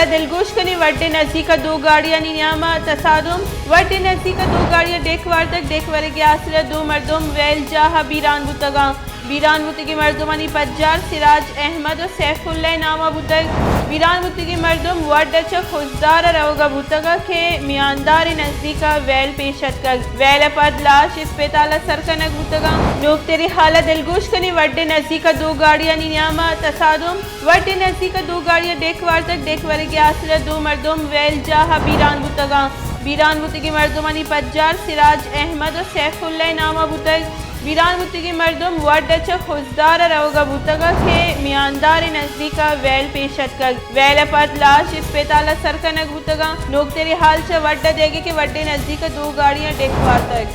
دلگوش کنیں، وڈ ءِ نزیک ءَ دو گاڑیانی نیام ءَ تصادم۔ وڈ ءِ نزیک ءَ دو گاڑیاں ڈیک وارتگ۔ ڈیک ورگی حاصل ءَ دو مردم ویل جاہ ءَ بیران بوتگاں۔ بیران بوتگیں مردمانی پجار سراج احمد ءُ سیف اللہ ءِ نام ءَ بوتگ۔ بیران بوتگیں مردم وڈ ءَ چہ خضدار ءَ روگ ءَ بوتگ کہ میاندار ءِ نزیک ءَ ویل پیش اتکگ۔ ویل ءَ پد لاش اسپتال ءَ سر کنگ بوتگاں۔ نوکتریں حال ءَ دلگوش کنیں، وڈ ءِ نزیک ءَ دو گاڑیانی نیام ءَ تصادم۔ وڈ ءِ نزیک ءَ دو گاڑیاں ڈیک وارتگ۔ ڈیک ورگی حاصل ءَ دو مردم ویل جاہ ءَ بیران بوتگاں۔ بیران بوتگیں مردمانی پجار سراج احمد ءُ سیف اللہ ءِ نام ءَ بوتگ۔ بیران بوتگیں مردم وڈ ءَ چہ خضدار ءَ روگ ءَ بوتگ کہ میاندار ءِ نزیک ءَ ویل پیش اتکگ۔ ویل ءَ پد لاش اسپتال ءَ سر کنگ بوتگاں۔ نوکتریں حال چہ وڈ ءَ دیگ کہ وڈ ءِ نزیک ءَ دو گاڑیاں ڈیک وارتگ۔